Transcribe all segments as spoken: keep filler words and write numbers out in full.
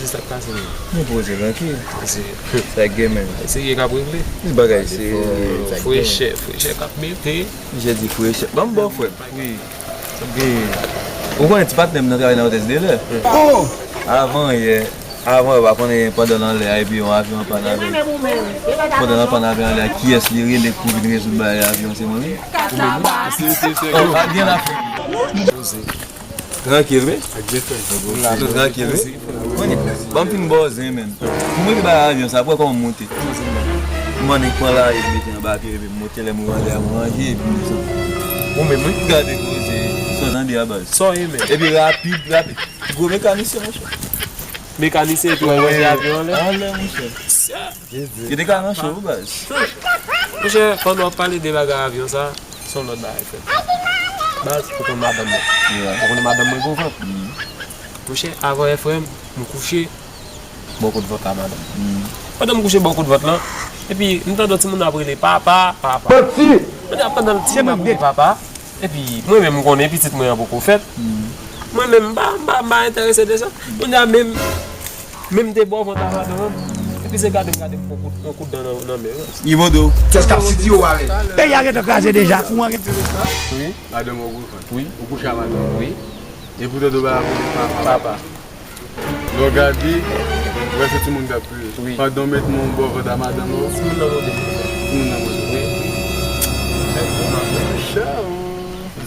Sa k pase menm? Nou poze trankil. Sa k gen menm? Serye k ap regle. Ti bagay serye, sa k gen. Frechè, frechè k ap mete. Misye di frechè. Ban m ba w frè. Wi. Sa k gen? Ou konnen ti patnè m nan travay nan otès de lè. Oh! Avan yè, avan yè, w pa konnen pandan l anlè a, epi yon avyon an pann avè l. Pandan l anlè, pann avyon an lè a, kiyès li rele pou vin rezoud bagay avyon? Se mwen menm. Ou menm wi? Se, se, se. Oh, pa gen afè. Trankil wi. Ak de fè. Nou trankil wi. Ban m fin ba w zen menm. Pou mwen ki bay avyon sa, pou wè kòman m monte. M annik pran lari, m mete anba pye, epi m monte, lè m rive anlè a, m ranje, epi m desann. Ou menm wi. Gade koze, sa w tande a baz. Sa w ye menm? Epi rapid, rapid. Gwo mekanisyen, monchè. Mekanisyen, epi w ranje avyon anlè? Anlè, monchè. Yo te ka nan cho, baz. Monchè, pandan w ap pale de bagay avyon sa, se yon lòt bagay, frè m. Baz, ou konn madanm mwen. Ou konnen madanm mwen gwo vant. Monchè, avan yè, frè m, m kouche bò kot vant a madanm mwen. Pandan m kouche bò kot vant lan, epi m tande yon timoun ap rele, "Papa, papa." Manti! Pandan, pandan timoun ap rele, "Papa." Epi, mwen menm, m konnen pitit mwen an poko fèt. Mwen menm, m pa, m pa, m pa enterese de sa. Kounye a, menm, menm te bò vant a madanm an. Epi se gade m, gade m pran kout, pran kout dan nan, nan men an. Ibodo. Kiyès k ap sitiye w avè l? Peyi a gentan kraze deja, kouran gentan. Wi. Madanm ou gwo vant. Wi. Ou kouche a madanm ou. Wi. Epi w tande w pa rele papa. Papa. Lè w gade, ou wè se timoun k ap kriye. Wi. Pandan w met men w bò vant a madanm ou. Timoun nan mande. Timoun nan mande. Wi.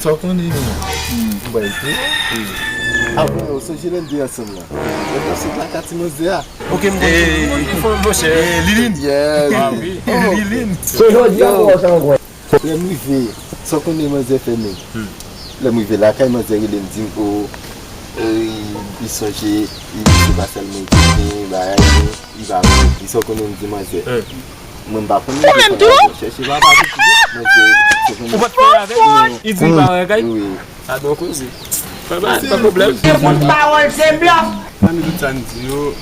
Sa w konnen menm? M bay tou. Wi. Apre, ou sonje lè n te ansanm la? Lè n t ap sot lakay ti manzè a. Ok, m konn, m konn ki fò, monchè. Eh, Liline. Yes. Ah, wi. Liline. Se jodi a pou w sa ankò. Lè m rive, sa w konnen manzè fè menm? Lè m rive lakay, manzè rele m, di m, o, e, li sonje, li se pa sèlman li te gen, bagay, men li pa vle di. Sa w konnen m di manzè? Mwen, m pa konnen. Ou menm tou? Chèche papa tout. Manzè, sa w konnen? Ou pa t pale avè l? Non. Li di li pa wè kay? Wi. A, donk, wi, se pa, pa, pa pwoblèm. Se kout pawòl, se blòf. Pami tout sa n di yo,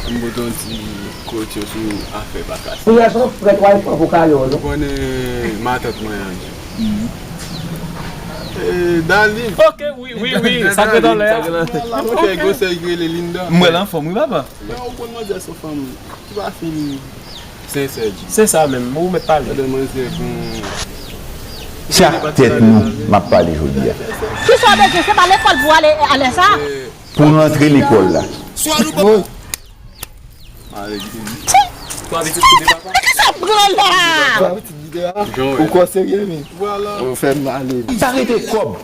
m pote yon ti kòrèksyon sou afè pa kase. Priyè son frè twa fwa pou kale w, non? Ou konnen matant mwen an. E, Dali. Ok, wi, wi, wi, sa k ret anlè a. Sa k ret anlè a. Monchè, gwosè ki rele Linda. M wè l anfòm, wi, papa. Lè ou konn manzè se yon fanm ki pa fin sensè, Dji. Se sa menm, ou mèt pale. Gade manzè gon. Se ak tèt nou m ap pale jodi a. Kisa w bezwen? Se pa lekòl pou ale, ale sa? Pou rantre lekòl la. Swa nou pa. Twa pitit kote papa. Sa pran la. Twa pitit kote papa. Ou kwè w serye, men? Vwala. Ou fè m ale. Sa rete kòb.